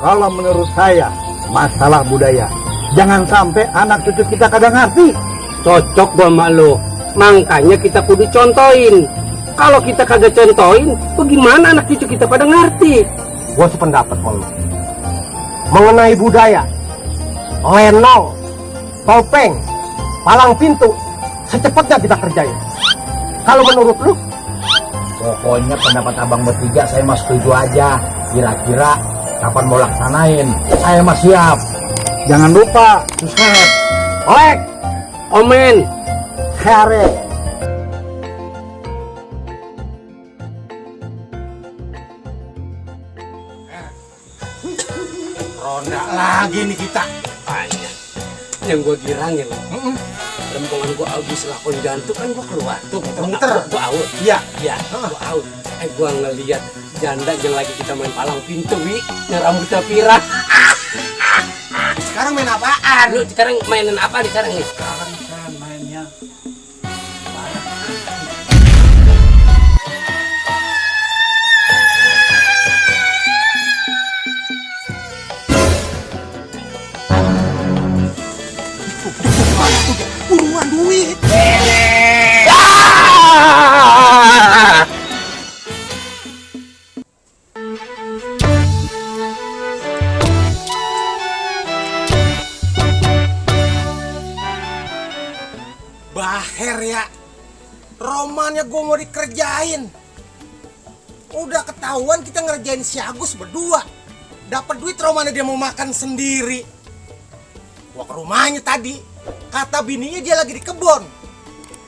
Kalau menurut saya, masalah budaya. Jangan sampai anak cucu kita kagak ngerti. Cocok gua sama lu. Makanya kita kudu contohin. Kalau kita kagak contohin, bagaimana anak cucu kita pada ngerti? Gua sependapat kalau mengenai budaya, lenong, topeng, palang pintu, secepatnya kita kerjain. Kalau menurut lu? Pokoknya pendapat abang bertiga saya mah setuju aja. Kira-kira kapan mau laksanain? Saya mah siap. Jangan lupa subscribe, like, Omen. share. Ronda lagi nih kita. Yang gua girangin, rempongan gua habis lakon jantung kan gua keluar tuh. Muter. Gua out. Iya. Iya, gua out. Gua ngeliat janda yang lagi kita main palang pintu, Wi. Yang rambutnya pirang. Sekarang main apaan? Lu sekarang mainin apa nih sekarang nih? Sekarang saya mainnya Buruan duit. Baher ya, romannya gue mau dikerjain. Udah ketahuan kita ngerjain si Agus berdua. Dapat duit, romannya dia mau makan sendiri. Gua ke rumahnya tadi, kata bininya dia lagi di kebun.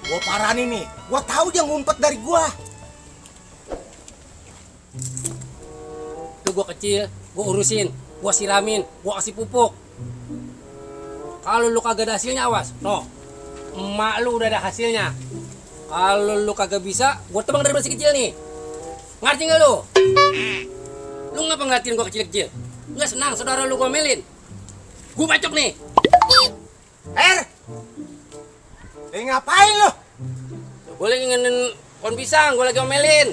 Gua paranin nih, gua tahu dia ngumpet dari gua. Tuh gua kecil, gua urusin, gua siramin, gua kasih pupuk. Kalau lu kagak ada hasilnya, awas. No, emak lu udah ada hasilnya. Kalau lu kagak bisa, gua tebang dari masih kecil nih. Ngerti nggak lu? Lu ngapa ngeliatin gua kecil-kecil? Nggak senang saudara lu gua melin. Gua bacok nih. Ngapain lu? Boleh ngingenin pohon pisang, gua lagi omelin.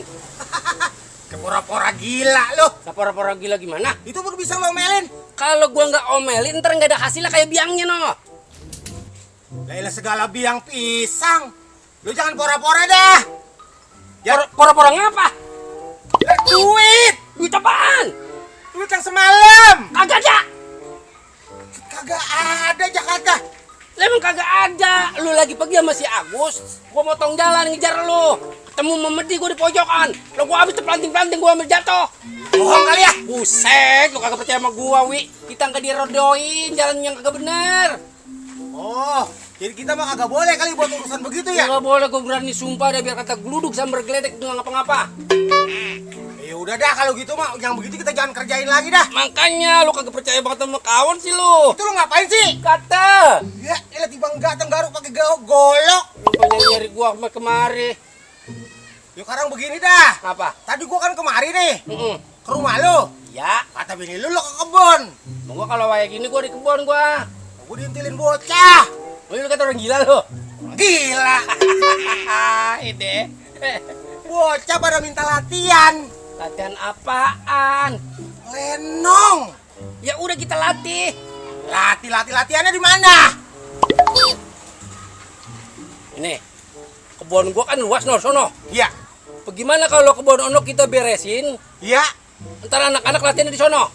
Kepora-pora gila lu. Sapora-pora gila gimana? Itu baru bisa lo omelin. Kalau gua nggak omelin, ntar nggak ada hasilnya kayak biangnya no. Lailah segala biang pisang. Lu jangan pora-pora dah. Pora-pora ngapa? Duit. Duit apaan? Duit yang semalam. Kagak ada. Kagak ada Jakarta. Lah emang kagak ada. Lu lagi pergi sama si Agus, gua motong jalan ngejar lu. Ketemu Memedi gua di pojokan. Lu gua habis terpelanting-pelanting gua ambil jatuh. Bohong kali ya. Buset, lu kagak percaya sama gua, Wi. Kita nggak dirodoin jalan yang kagak bener. Oh, jadi kita mah kagak boleh kali buat urusan begitu ya? Nggak boleh, gua berani sumpah deh biar kata geluduk sambar geledek nggak ngapa-ngapa. Ya udah dah kalau gitu mah yang begitu kita jangan kerjain lagi dah. Makanya lu kagak percaya banget sama kawan sih lu. Itu lu ngapain sih? Kata. Ya, elah tiba enggak tenggaruk pakai golok. Rupanya nyari gua kemari. Yuk sekarang begini dah. Apa? Tadi gua kan kemari nih. Ke rumah lu. Ya, Kata bini lu ke kebun. gua kalau kayak gini gua di kebun gua. Gua diintilin bocah. Lu kata orang gila lu. Gila. Ide. Bocah pada minta latihan. Latihan apaan? Lenong. Ya udah kita latih. Latihannya di mana? Ini kebun gua kan luas no sono. Iya. Bagaimana kalau kebun ono kita beresin? Iya. Ntar anak-anak latihan di sono.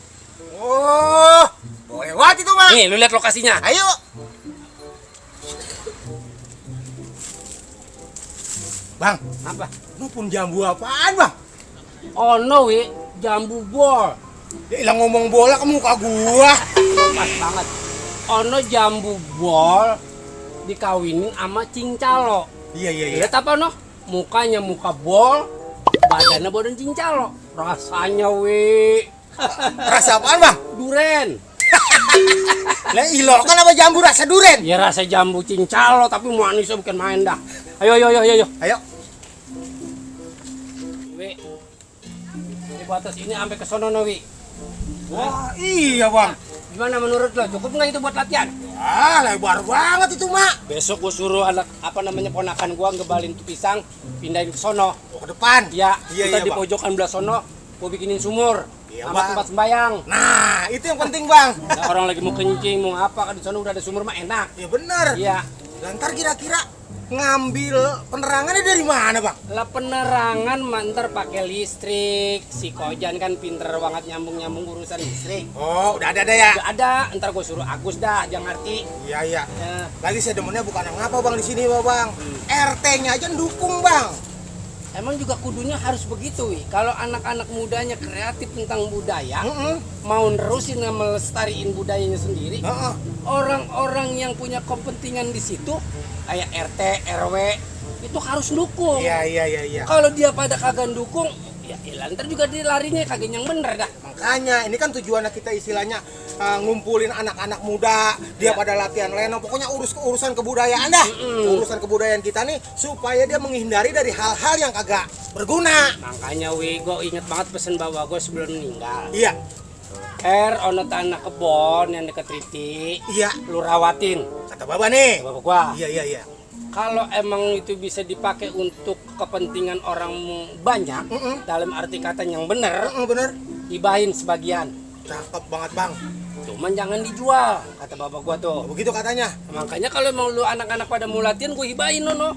Oh, boleh banget itu mah. Nih, lu lihat lokasinya. Ayo. Bang, Apa? lu pun jambu apaan bang? Ono wi, jambu bol. Ya ilang ngomong bola ke muka gua. Pas banget. Ono jambu bol dikawinin sama cincalo. Iya iya iya. Lihat apa no? Mukanya muka bol, badannya badan cincalo. Rasanya wi. Rasa apaan bang? Duren. Lah ilo kan apa jambu rasa duren? Ya rasa jambu cincalo tapi manisnya bukan main dah. Ayo ayo ayo ayo. Ayo. Wi. Di batas ini sampai ke sono no, Wi. Wah iya bang. Gimana menurut lo? Cukup nggak itu buat latihan? Ah lebar banget itu mak. Besok gua suruh anak apa namanya ponakan gua ngebalin tuh pisang, pindahin ke sono. Oh, ke depan. Ya, Iya kita iya di bang. pojokan belah sono, gua bikinin sumur. Iya, sama Bang. tempat sembayang. Nah, itu yang penting, Bang. Nah, orang lagi mau kencing, mau apa kan di sana udah ada sumur mah enak. Ya benar. Iya. Lantar kira-kira ngambil penerangannya dari mana, Bang? Lah penerangan mantar pakai listrik. Si Kojan kan pinter banget nyambung urusan listrik. Oh, udah ada ya. Udah ada, ntar gue suruh Agus dah, jangan ngerti. Iya, iya. Ya. Lagi saya demennya bukan yang apa, Bang, di sini, Bang. RT-nya aja dukung, Bang. Emang juga kudunya harus begitu, Wi. Kalau anak-anak mudanya kreatif tentang budaya, mau nerusin melestariin budayanya sendiri, Heeh. orang-orang yang punya kepentingan di situ, kayak RT, RW, itu harus dukung. Iya, iya, iya, iya. Kalau dia pada kagak dukung, ya ilah, ntar juga dia larinya kagak yang bener dah. Makanya ini kan tujuannya kita istilahnya ngumpulin anak-anak muda, dia Ya. pada latihan lenong, pokoknya urusan kebudayaan dah. Urusan kebudayaan kita nih supaya dia menghindari dari hal-hal yang kagak berguna. Makanya Wi, gue inget banget pesan bapak gue sebelum meninggal. Iya, Ono tanah kebon yang deket Riti, iya. lu rawatin. Kata Bapak nih. Bapak gua. Iya, iya, iya. Kalau emang itu bisa dipakai untuk kepentingan orang banyak, dalam arti kata yang bener, Bener. hibahin sebagian. Cakep banget, Bang. Cuman jangan dijual, kata bapak gua tuh. Begitu katanya. Makanya kalau emang lu anak-anak pada mau latihan, gua hibahin no.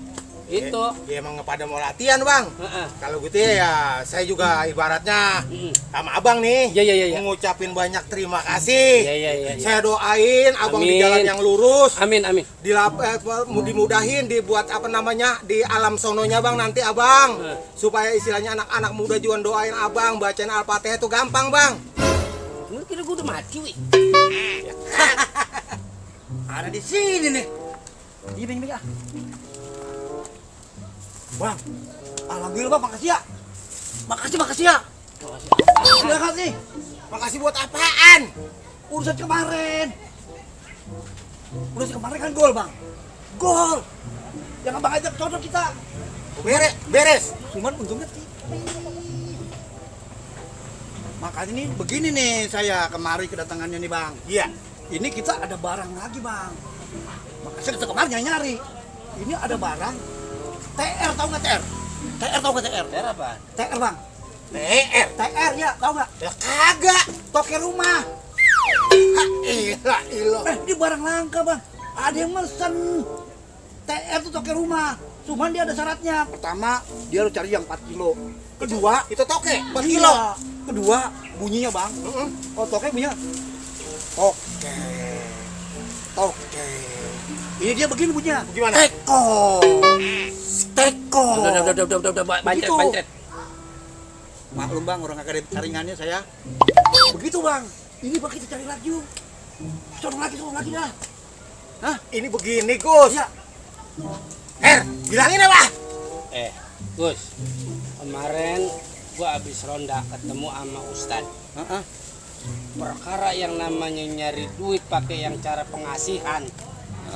Itu. Ya emang pada mau latihan, Bang. Heeh. Kalau gitu ya, saya juga ibaratnya Mm. sama Abang nih. Iya, iya, iya, iya. Mengucapin banyak terima kasih. Iya, iya, iya, iya. Saya doain Abang di Amin. jalan yang lurus. Amin, amin. Dimudahin dibuat apa namanya di alam sononya, Bang, nanti Abang, supaya istilahnya anak-anak muda juga doain Abang, bacain Al-Fatihah itu gampang, Bang. Lu kira gua udah mati, Wi? Ada di sini nih. Iya, Bang, ah. Bang, alhamdulillah, Bang, makasih ya. Makasih ya. Terima kasih. Makasih buat apaan? Urusan kemarin kan gol, Bang. Gol. Yang Abang ajak cocok kita. Beres. Cuman untungnya tipis. Makanya nih begini nih saya kemari kedatangannya nih, Bang. Iya. Ini kita ada barang lagi, Bang. Makanya saya kemarin nyari. Ini ada barang TR, tahu nggak TR? TR tahu nggak TR? TR apa? TR, Bang. TR. TR ya, tahu nggak? Ya kagak. Toke rumah. Ilah. Ini barang langka, Bang. Ada yang mesen. TR tuh toke rumah. Cuman dia ada syaratnya. Pertama, dia harus cari yang 4 kilo. Kedua, Itu toke 4 iya. kilo. Kedua, bunyinya, Bang. Oh, toke bunyinya. Toke. Toke. Ini dia begini bunyinya. Gimana? Teko. Teko. Udah, bancret, Begitu. bancret. Maklum, Bang, orang akademi saringannya saya. Begitu, Bang. Ini Bang kita cari lagi yuk. Sorong lagi dah. Hah? Ini begini, Gus. Ya. Bilangin apa? Gus, kemarin gua habis ronda ketemu sama Ustadz. Heeh. Perkara yang namanya nyari duit pakai yang cara pengasihan,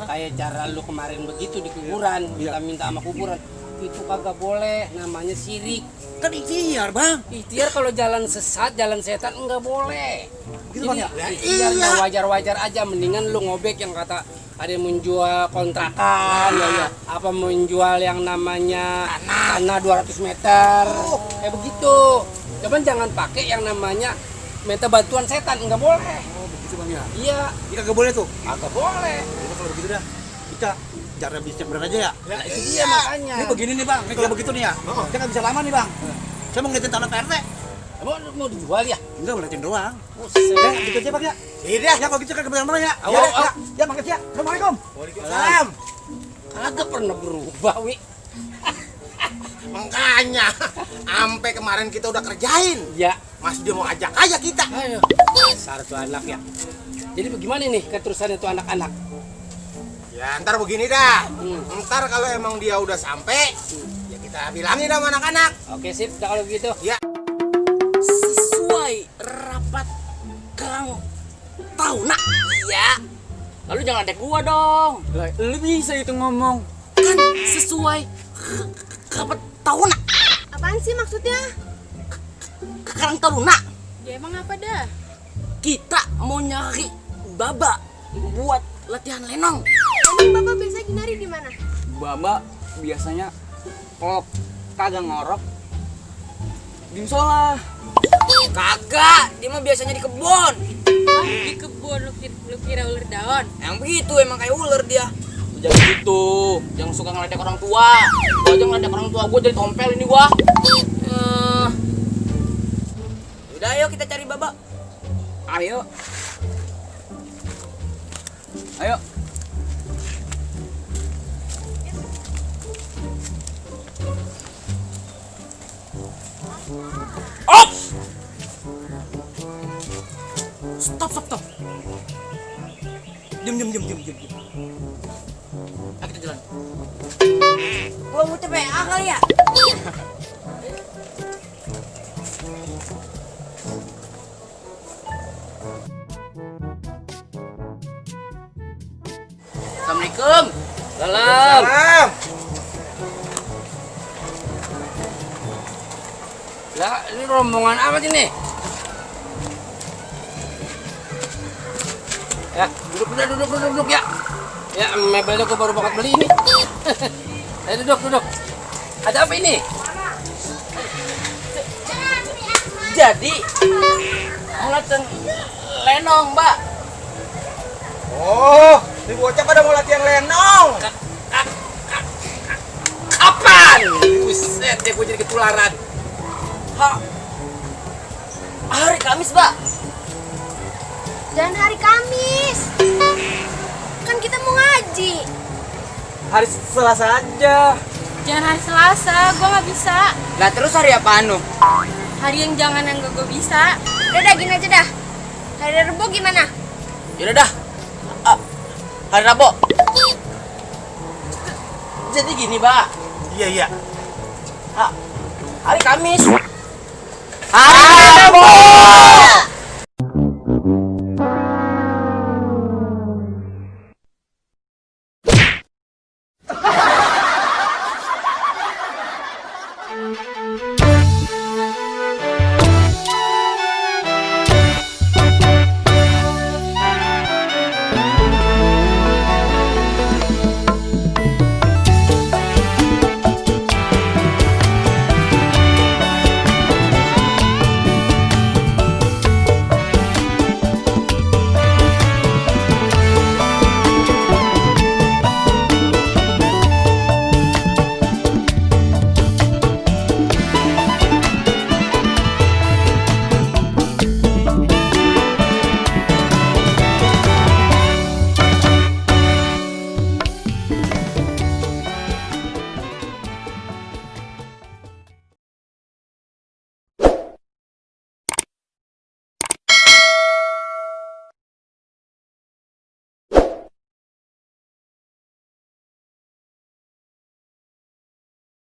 kayak cara lu kemarin begitu di kuburan, minta sama kuburan, itu kagak boleh, namanya syirik. Kan ikhtiar, Bang. Ikhtiar kalau jalan sesat, jalan setan enggak boleh. Gitu, Bang, ya? Ikhtiar yang wajar-wajar aja, mendingan lu ngobek yang kata ada yang menjual kontrakan, apa menjual yang namanya tanah 200 meter, kayak begitu. Cuman jangan pakai yang namanya minta bantuan setan, enggak boleh. Oh, begitu, Bang, ya. Iya, Ini kagak boleh tuh. agak boleh. Jadi kalau begitu dah, kita cara bisnis bener aja ya. Nah, itu dia makanya. Ini begini nih, Bang. Ini kalau begitu nih ya. Saya nggak bisa lama nih, Bang. Saya mau ngeliatin tanah PRT. Emang mau dijual ya? Enggak, mau ngeliatin doang. Buset. Ya, gitu aja, Bang, ya. Iya. Ya, kalau gitu kagak bisa lama ya. Aw, Ya, aw, ya. aw. Ya, makasih ya. Assalamualaikum. Waalaikumsalam. Kagak pernah berubah, Wi. Makanya, sampai kemarin kita udah kerjain. Ya. Masih dia mau ajak aja kita. Ayo. Dasar tuh anak ya. Jadi bagaimana nih keterusannya tuh anak-anak? Ya ntar begini dah. Ntar kalau emang dia udah sampai, ya kita bilangin sama anak-anak. Oke, sip. Udah kalau begitu. Ya. Sesuai rapat Kang Tauna. Iya. Lalu jangan dek gua dong. Lu bisa itu ngomong. Kan sesuai rapat Tauna. Apaan sih maksudnya? Kang Tauna. Ya emang apa dah? Kita mau nyari baba buat latihan lenong. Emang Bapak biasanya nyari di mana? Baba biasanya kalau kagak ngorok di musola. Kagak, dia mah biasanya di kebun. Di kebun lu kira ular daun. Yang begitu emang kayak ular dia. Jangan gitu, jangan suka ngeledek orang tua. Gua aja ngeledek orang tua, gua jadi tompel ini gua. Udah ayo kita cari Baba. Ayo. Ayo. Stop. Diam. Ayo kita jalan. Gua mau TPA kali ya? Assalamualaikum. Salam. Salam. Lah, ini rombongan amat ini. Ya, duduk ya. Ya, mebelnya gua baru banget beli ini. Ayo duduk. Ada apa ini? Jadi mau latihan lenong, Mbak. Oh, si bocah pada mau latihan lenong. Kapan? Buset, deh gua jadi ketularan. Hari Kamis, Mbak. Jangan hari Kamis. Kan kita mau ngaji. Hari Selasa aja. Jangan hari Selasa, gua nggak bisa. Lah terus hari apaan lu? Hari yang jangan yang gak gue bisa. Udah gini aja dah. Hari Rebo gimana? Yaudah dah. Hari Rabu. Jadi gini, Mbak. Iya. Hari Kamis. Hari Rabu.